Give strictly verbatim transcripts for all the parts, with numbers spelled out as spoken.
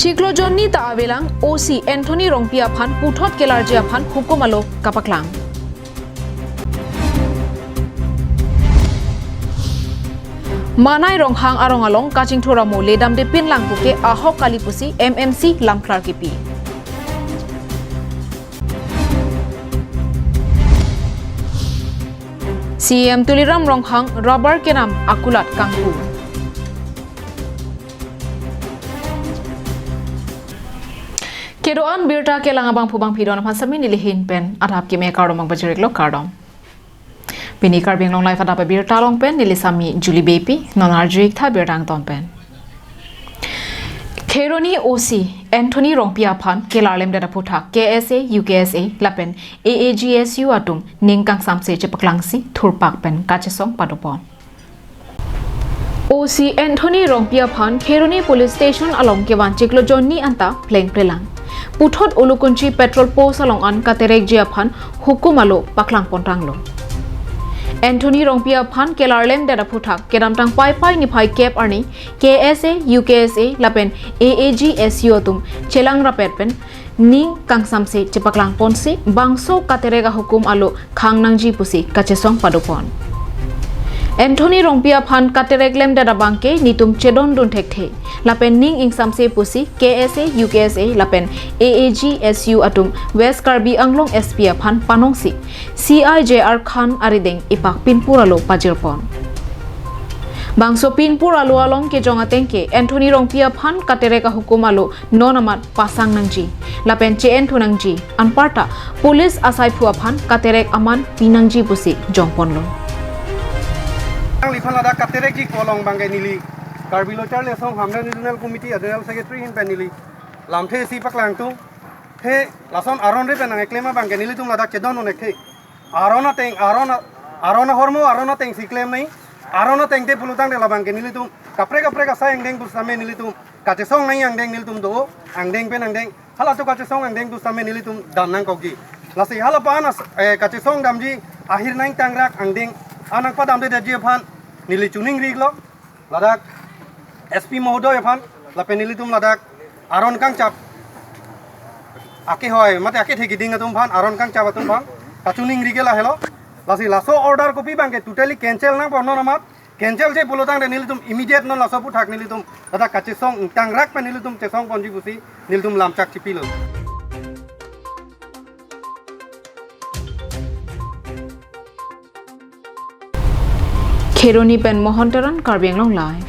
Chiklo jonni ta avelang, O C Anthony Rongpi aphan puthot kelarji aphan hukum alo kapaklang. Manai Ronghang arong along kachingthur amo ledamde pinlang puke ahok kali pusi M M C lamklar kipi. C E M Tuliram Ronghang rubber kenam akulat kangpu. Kedo-an birta kelang abangphu bangphi don aphan sami neli ahin pen adap keme kardom abang pajir-iklo, kardom. Pini Karbi Anglong Live adap abirta along pen neli sami Julie Beypi, non arju-ik tha birta angton pen. Kheroni O C Anthony Rongpi aphan kelarlemdet aphuthak K S A, U K S A lapen A A G S U atum ning kangsamse chepaklangsi thurpak pen kachesong padopon. O C Anthony Rongpi aphan Kheroni Police Station along kevan chiklo jonni anta plengplelang. Puthot Ulukunchi Patrol Post along an katerekji aphan hukum alo paklangpontanglo. Anthony Rongpi aphan kelarlemdet aphuthak kedamtang Paipai niphai kep arni K S A, U K S A lapen A A G S U atum chelang rapet pen ning kangsamse chepaklangponsi bangso katerek ahukum alo khangnangji pusi kachesong padopon. Anthony Rongpi aphan katereklemdet abangke nitum chedondun thekthe lapen ning ingsamse pusi K S A, U K S A lapen A A G S U atum West Karbi Anglong S P aphan panongsi C I J R Khan arideng ipak pinpur alo pajirpon. Bangso pinpur alo along kejong atengke Anthony Rongpi aphan katerek ahukum alo non amat pasangnangji lapen che-enthu nangji anparta police asaiphu aphan katerek aman pinangji pusi jongponlo. Ang liphan ladak katerekji kolong abangke neli Karbi Lo Charli Asong Hamren Regional Committee a General Secretary ahin pen neli lamthe isi paklangtung. He, lason aron re pen nangkeklem abangke nelitum ladak chedondun thekthe. Aron ateng, aron a-, aron ahormu, aron atengsi klem nai. Aron atengte pulotangte labangke nelitum kaprek kaprek asai angdeng pusitame nelitum kachesong nai angdeng nelitum do, angdeng pen angdeng. Halatum kachesong angdeng pusitame nelitum dam nangkokji. Lasi hala aphan as-, eh, kachesong damji ahir nangtangrak angdeng anang padamdedetji aphan neli choningri-iklo. Ladak S P Mohodoy aphan, lapen nelitum ladak aron kangchap akehoi, mate akethe keding atum aphan, aron kangchap atum aphan kachoningri ke lahelo. Lasi laso order kopi abangke totally cancel nangpo non amat. Cancel-se pulotangte nelitum immediate non laso aphuthak nelitum ladak kachesong ingtangrak pen nelitum chesongponji pusi nelitum lamchak chipilo. Kheroni pen Mohon Teron, Karbi Anglong Live.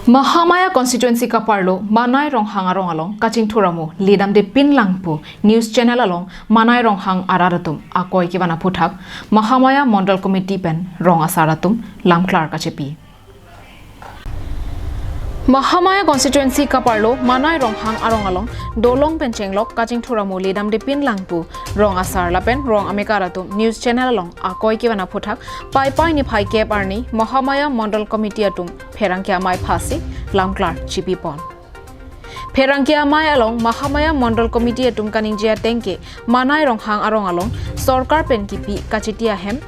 Mahamaya constituency kaparlo Manai Ronghang arong along kachingthur amo ledamde pinlang pu news channel along Manai Ronghang arat atum akoi kevan aphuthak Mahamaya Mondol Committee pen rong asar atum lamklar kachepi. Mahamaya constituency kaparlo Manai Ronghang arong along dolong pen chenglok kachingthur amo ledamde pinlang pu rong asar lapen rong amekar atum news channel along akoi kevan aphuthak Paipai niphai kep arni Mahamaya Mondol Committee atum pherangke amei phasi lamklar chipipon. Pherangke amei along Mahamaya Mondol Committee atum kaningje atengke Manai Ronghang arong along sorkar pen kipi kachiti ahem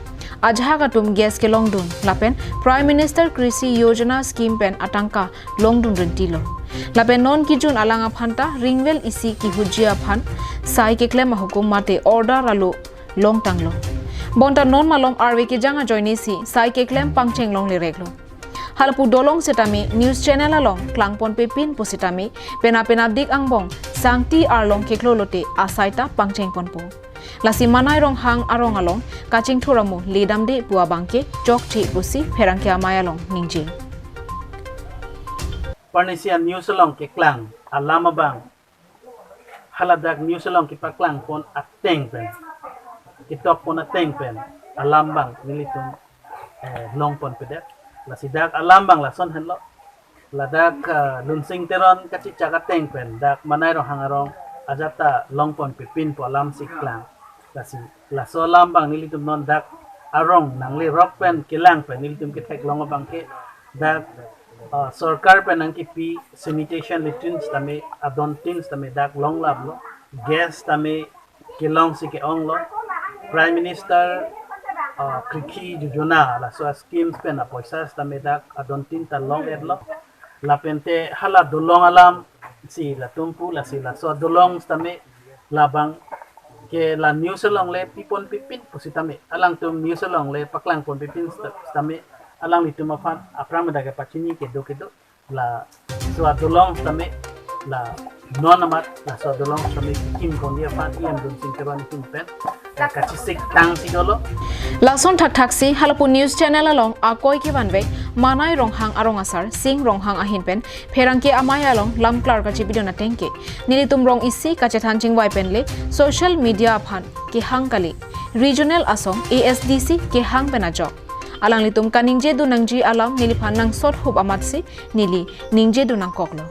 ajahak atum gas kelongdun lapen Prime Minister Krishi Yojana scheme pen atangka longdun rentilo. Lapen non kejun alang aphanta ringvel isi kehutji aphan sai keklem ahukum mate order alo longtanglo. Bonta non malom arve kejang ajoinesi sai keklem pangcheng longlereklo. Halapu dolong setame news channel along klangponpepin pusitame penap penapdik angbong sangti arlong keklo lote asaita pangchengponpo. Lasi Manai Ronghang arong along kachingthur amo ledamde pu abangke chokche pusi pherangke amei along ningje. Parnisi a-news along keklang alam abang haladak news along kepaklangpon ateng pen, ketokpon ateng pen alam abang nelitum, eh, longponpedet. Lasi dak alam abang lason henlo. Ladak, eh, Lunsing Teron kachichak ateng pen dak Manai Ronghang arong ajat ta longponpepin pu alamsi klang. Lasi laso alam abang nelitum non dak arong nanglerok pen kelang pen nelitum ketheklong abangke dak, ah, sorkar pen nangkipi sanitation latrine setame adontin setame dak longlamlo, gas setame kelongsi ke-onglo, Prime Minister ah, Krikhi Yojana, laso a-schemes pen apoisa sitame dak adon tin ta long-etlo. Lapente hala dolong alam si latum pu, lasi laso dolong sitame labang ke la news along le pipon pipin pusitame, alangtum news along le paklangpon pipin sita-, sitame, alanglitum aphan aphrang dak kepachini kedo kedo, laso adolong sitame, la non amat laso adolong sitame kimponji aphan E M Lunsing Teron ahin pen, eh, kachesik tangsi dolo. Lason thakthak si halapu news channel along akoi kevanvek Manai Ronghang arong asar Sing Ronghang ahin pen pherangke amei along lamklar kachipidun ateng ke, nelitum rong isi kachethan chingvai pen le social media aphan kehang kali, regional asong A S D C kehang pen ajok. Alanglitum kaningje dun nangji alam neliphan nangsot hup amatsi neli ningje dun nangkoklo.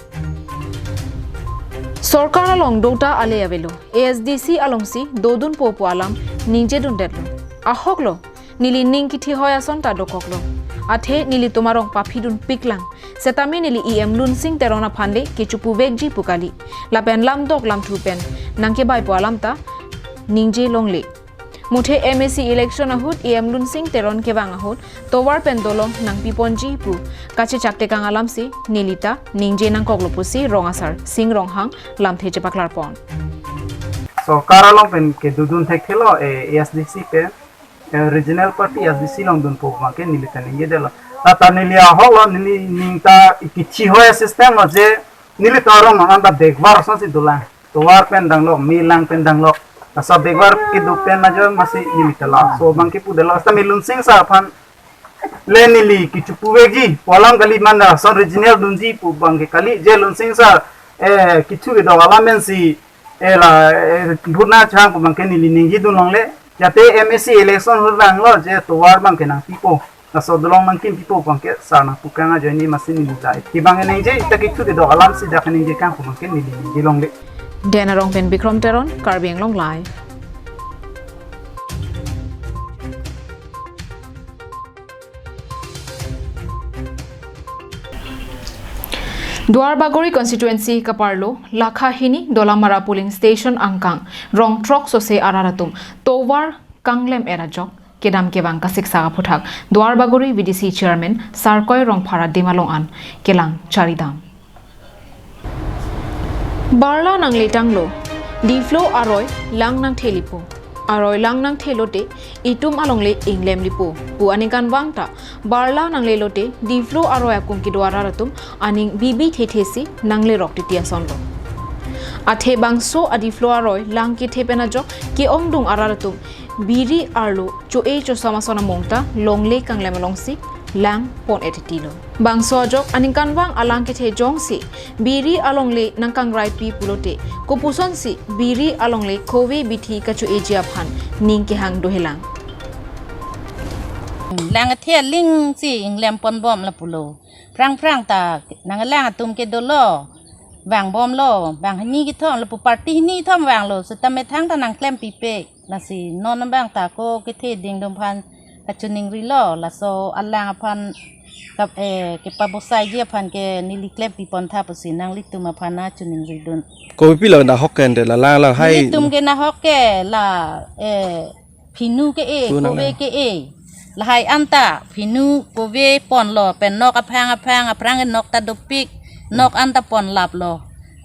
Sorkar along dota ale avelo, A S D C alongsi dodunpo pu alam ningje dundetlo. Ahoklo, neli ning kethihoi ason ta dokoklo. Athe nelitum arong paphidun piklang. Setame neli E M Lunsing Teron aphan le kechupuvekji pu kali. Lapen lamdok lamthu pen nangkebaipo alam ta ningje longle. Muthe M A C election ahut E M Lunsing Teron kevang ahut tovar pen dolong nangpiponji pu kachechak tekang alamsi neli ta ningje nangkoklo pusi rong asar Sing Ronghang lamthe chepaklarpon. Sorkar along pen kedodun thekthelo, eh, A S D C pen, eh, regional party A S D C along dunpo abangke neli ta ningjedetlo. Lata neli ahoklo, neli ning ta kethihoi system lo je neli ta arong non anta backward asonsi dolang. Tovar pen danglok, melang pen danglok. Laso backward kedo pen ajo masi neli ta laso abangke pudetlo. Sitame Lunsing sir aphan le neli kechupuvekji pu alam kali, mane lason regional dunji pu abangke kali, je Lunsing sir, eh, kecho kedok alam pensi, eh, la, eh, vote nangchang pu abangke neli ningje dun longle. Jate M A C election ahut vanglo je tovar abangke nangpipo, laso dolong nangkimpipo abangke sir nangpukang ajoine masi neli la. Kevang ningje, ita kecho kedok alamsi dak ningje kang pu abangke neli ningje longle. Den Arong pen Bikrom Teron, Karbi Anglong Live. Duarbagori constituency kaparlo Lakha hini Dolamara polling station angkang rong throk sose arat atum tovar kanglem-et ajok kedam kevang kasiksak aphuthak Duarbagori V D C chairman Sarkoi Rongphar adim along an kelang charidam. Barla nangletanglo, diplo aroi lang nangthelipo. Aroi lang nangthelote itum alongle inglem lipo pu aningkanvang ta barla nanglelote diplo aroi akung kedo arat atum aning bibi thethe si nanglerok titi asonlo. Athe bangso adiplo aroi lang kethe pen ajok ke-ongdung arat atum biri arlo cho-e chosam ason among ta longle kanglem alongsi lang pon-et titilo. Bangso ajok aningkanvang alang kethe jongsi biri alongle nangkangraipi pulote kopusonsi biri alongle kove bithi kacho-eji aphan ning kehang dohelang. Lang athe aling si inglem ponbom lapulo. Phrang phrang ta nanglang atum ke dolo. Vangbomlo, bang hini kethom, lapu party hini kethom vanglo, seta methang ta nangklempipe. Lasi non abang ta ko kethe dingdom aphan kachiningrilo, laso alang aphan kap, eh, kepabosai ji aphan ke neli klem pipon tha pusi nanglitum aphan nangchiningridun. Ko pipilo, nahok ke ante la lang la hai. Nelitum ke nahok ke la, eh, phinu ke-e, phinu kove ke-e. Lahai anta phinu kove ponlo, pen nok aphang aphang, aphrang ke nok ta dopik, nok anta ponlaplo.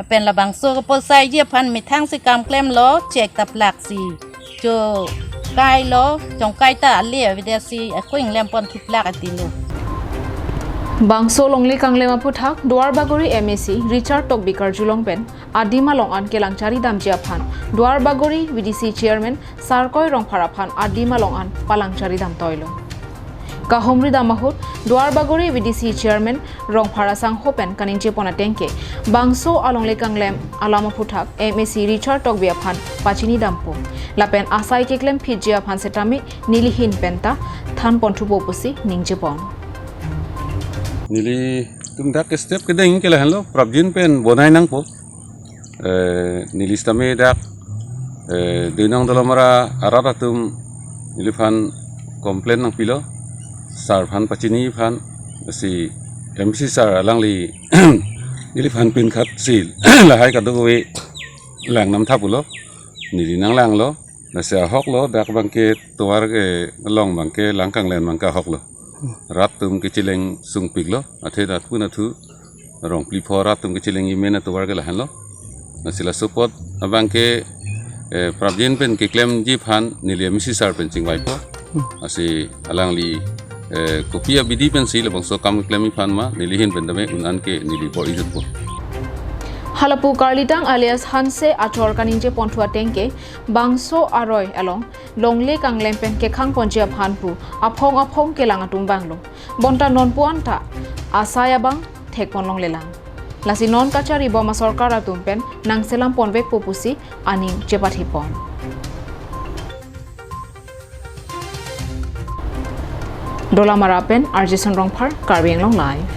Pen labangso keposaiji aphan methang si kam klemlo, chek taplak si chokailo, chongkai ta ale avedetsi ako inglem pon thuplak atilo. Bangso longle kanglem aphuthak Duarbagori M A C Richard Tokbi karjulong pen adim along an kelang charidamji aphan Duarbagori V D C chairman Sarkoi Rongphar aphan adim along an palang charidam toilo. Kahumridam ahut Duarbagori V D C chairman Rongphar asangho pen kaningjepon ateng ke bangso alongle kanglem alam aphuthak M A C Richard Tokbi aphan pachinidampo. Lapen asai keklem phitji aphan setame neli ahin pen ta thanpon thupo pusi ningjepon. Nelitum dak step kedeng ke lahenlo, prapjin pen bonai nangpo. Eh, neli sitame dak, eh, Duinong Dolamara arat atum neliphan complain nangpilo, sir aphan pachini aphan, si M C sir alangli neliphan pinkhat si lahai kadokave lang nam tha pulo, neli nanglanglo. Lasi ahok lo, dak abangke tovar ke along abangke lang kanglen abangke ahok lo. Rat atum kecheleng sungpik lo, athe rat pun athu rong phli pho rat atum kecheleng imen atovar ke lahenlo. Lasi laso apot abangke, eh, prapjin pen keklemji aphan neli M A C sir pen chingvaipo. Lasi alangli, eh, kopi abidi pensi labangso akam keklemji aphan ma neli ahin pen tame un-an ke neli bor-ijutpo. Halapu Karlitang alias Hanse achor kaningje ponthu ateng ke bangso aroi along longle kanglem pen kekhang ponji aphan pu aphong aphong kelang atum vanglo. Bonta non pu anta asai abang thekpon longlelang. Lasi non kachari bom asorkar atum pen nangselam ponvekpo pusi aning chepathipon. Dolamara pen R J Sonrongphar, Karbi Anglong Live.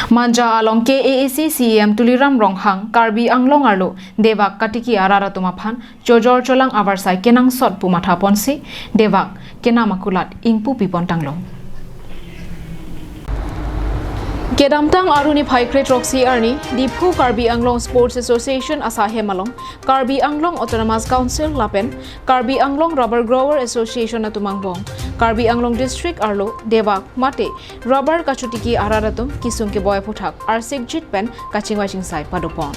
Manja along K A A C C E M Tuliram Ronghang Karbi Anglong arlo Dewak katiki arat atum aphan chojor cholang avarsai kenangsot pu mathaponsi Dewak kenam akulat ingpu pipon tanglo. Kedamtang Aruni phai kre throksi arni Diphu Karbi Anglong Sports Association asahem along Karbi Anglong Autonomous Council lapen Karbi Anglong Rubber Grower Association atum angbong Karbi Anglong District arlo Dewak mate rubber kachotiki arat atum kesung keboi aphuthak arsikjit pen kachingvai chingsai padopon.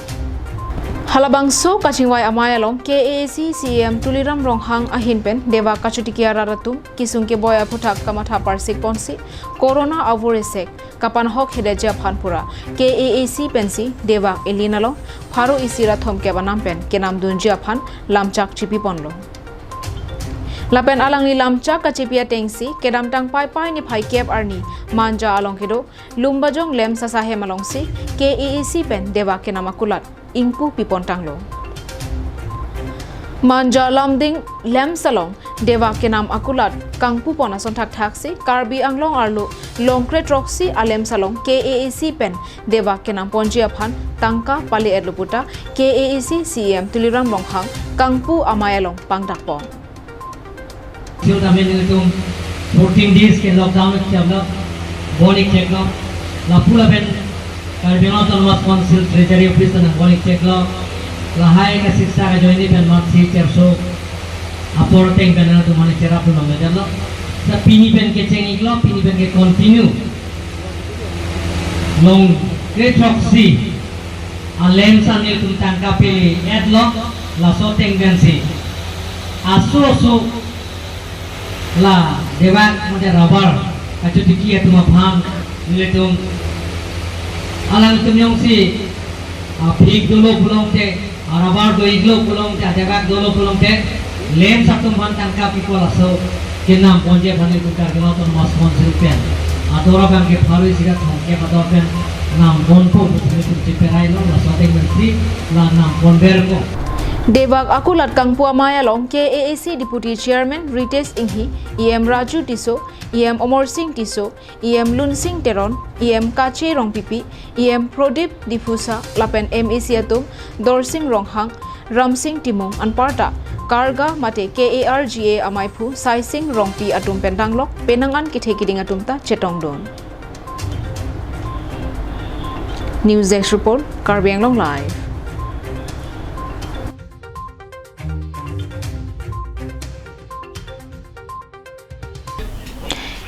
Halabangso kachingvai amei along K A A C C E M Tuliram Ronghang ahin pen Dewak kachotiki arat atum kesung keboi aphuthak kamatha parsikponsi Corona avur esek kapanhok hedetji aphan pura K A A C pensi Dewak elin along pharo isi ra thomkep anam pen kenamdunji aphan lamchak chipiponlo. Lapen alangli lamchak kachipi atengsi kedamtang Paipai niphai kep arni Manja along kedo Lumbajong LAMPS asahem alongsi K A A C pen Dewak kenam akulat ingpu pipon tanglo. Manja Lumding LAMPS along Dewak kenam akulat kangpupon ason thakthaksi Karbi Anglong arlo long kre throksi a-LAMPS along K A A C pen Dewak kenamponji aphan tangka pali-etlo puta K A A C C E M Tuliram Ronghang kangpu amei along pangdakpon. Sio tame nelitum fourteen days ke lockdown chaplo, boni cheklo. Lapu lapen Karbi Anglong Autonomous Council Treasury Office na boni cheklo. Lahai kasiksak ajoine pen mat si cherso apor ateng pen nelitum mane cherap lo medalo. Sa pini pen kecheng-iklo, pini pen ke continue. Long kre throksi a-LAMPS an nelitum tangka pili-etlo, laso ateng pensi aso aso la Dewak mate rubber kachotiki atum aphan nelitum alangtum jongsi, ah, phik dolo pulote, ah, rubber do-iklo pulote, ah, Dewak dolo pulote, LAMPS atum aphan tangka pipo laso kenamponji aphan nelitum Karbi Anglong Autonomous Council pen ador abangke pharo isi ra thomkep ador pen namponpo pu nelitum cheperailo, laso ateng pensi la namponverpo. Dewak akulat kangpu amei along K A A C Deputy Chairman Ritesh Enghi, E M Raju Tisso, E M Amarsing Tisso, E M Lunsing Teron, E M Kache Rongpipi, E M Prodip Diphusa lapen M A C atum Dorsing Ronghang, Ramsing Timung anparta Karga mate K A R G A amaiphu Saising Rongpi atum pen danglok penang an kethe kiding atum ta chetongdun. News Desk Report, Karbi Anglong Live.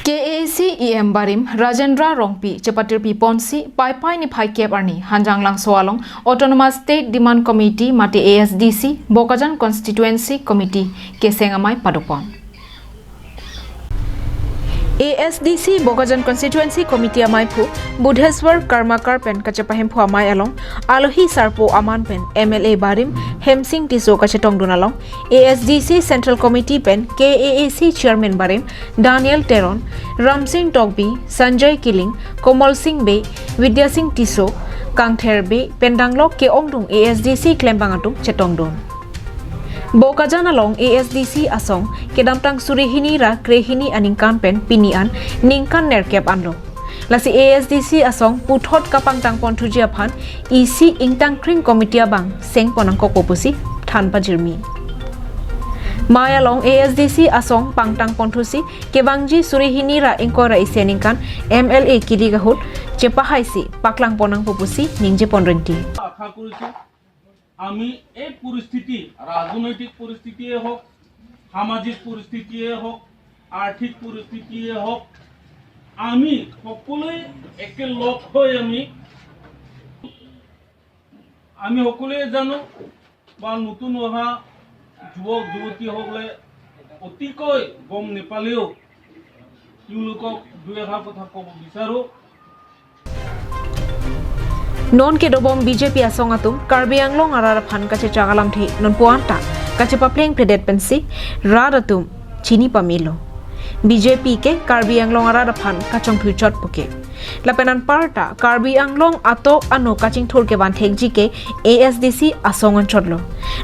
K A A C E M barim Rajendra Rongpi chepatirpiponsi Paipai niphai kep arni Hanjanglangso along Autonomous State Demand Committee mate A S D C Bokajan Constituency Committee keseng amei padopon. A S D C Bokajan Constituency Committee amaiphu Budheswar Karmakar pen kachepahemphu amei along alohi sarpo aman pen M L A barim Hemsing Tisso kachetongdun along A S D C Central Committee pen K A A C Chairman barim Daniel Teron, Ramsing Tokbi, Sanjay Killing, Komal Singh Bey, Vidya Singh Tisso, Kangther Bey pen danglok ke-ongdung A S D C klembang atum chetongdun. Bokajan along A S D C asong kedamtang suri hini ra kre hini aningkan pen pini an ningkan nerkep anlo. Lasi A S D C asong puthot kapangtangponthuji aphan isi ingtangkring committee abang sengpon nangkokpo pusi than pajirmi. Amei along A S D C asong pangtang ponthusi kevangji suri hini ra ingkoi ra isi aningkan M L A kidik ahut chepahaisi paklang pon nangpo pusi ningje pon rinti. আশা কৰিছো আমি এই পৰিস্থিতি, ৰাজনৈতিক পৰিস্থিতিয়ে হওক, সামাজিক পৰিস্থিতিয়ে হওক, আৰ্থিক পৰিস্থিতিয়ে হওক, আমি সকলোৱে একেলগ হৈ আমি, আমি সকলোৱে জানো বা নতুন অহা যুৱক যুৱতীসকলে অতিকৈ গম নাপালেও তেওঁলোকক দুই এষাৰ কথা ক'ব বিচাৰোঁ। Non kedobom B J P asong atum Karbi Anglong arat aphan kachechak alamthe non puan ta kachepapleng phedet pensi rat atum chini pamelo. B J P ke Karbi Anglong arat aphan kachongthu chot puke. Lapen anparta Karbi Anglong atok ano kachingthur kevan thekji ke A S D C asong anchotlo.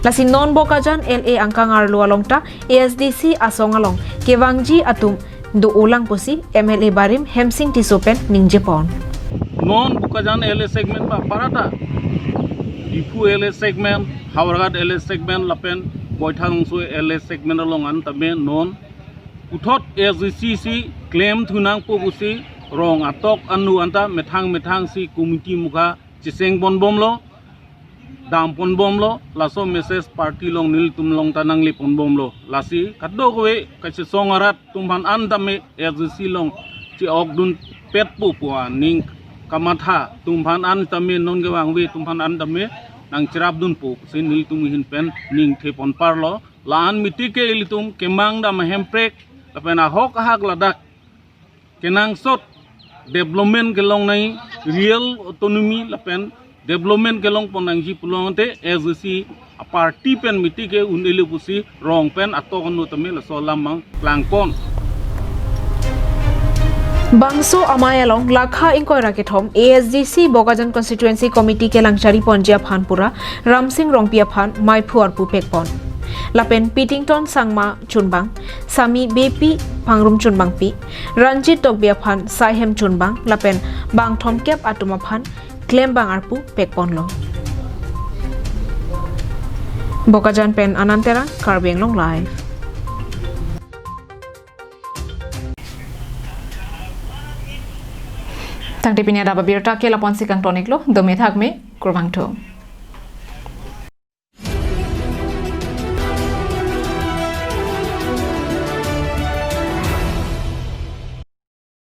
Lasi non Bokajan L A angkang arlo along ta A S D C asong along kevangji atum do-olang pusi M L A barim Hemsing Tisso pen ningje pon. Non Bokajan L A segment ba parata Diphu L A segment, Howraghat L A segment lapen Baithalangso L A segment along an tame non puthot A S D C si klemthu nangpo pusi rong atok anu anta methang methang si committee mukha cheseng ponbomlo, dam ponbomlo, laso message party along nelitum along ta nangle ponbomlo. Lasi kadokave kachesong arat atum aphan an tame A S D C along che-ok dunpet po pu aning kamatha atum aphan an tame non kevangve atum aphan an tame nangcherap dunpo pusi nelitum ahin pen ningthe ponparlo. La-an miti ke ilitum kemang dam ahemprek lapen ahok ahak ladak kenangsot development kelong nangji, real autonomy lapen development kelong pon nangji pulote A S D C aparty pen miti ke un-elo pusi rong pen atok anu tame laso alam abang klang pon. Bangso amei along lakha ingkoi ra kethom A S D C Bokajan Constituency Committee kelang chari ponji aphan pura Ramsing Rongpi aphan maiphu arpu pek pon. Lapen Pitington Sangma chunbang, Sami Beypi Pangrum chunbangpi, Ranjit Tokbi aphan saihem chunbang lapen bang thomkep atum aphan klembang arpu pek ponlo. Bokajan pen Anand Terang, Karbi Anglong Live. Tangte pini adap abirta ke lapu-an si kangton-iklo, dome thakme, kurvangthu.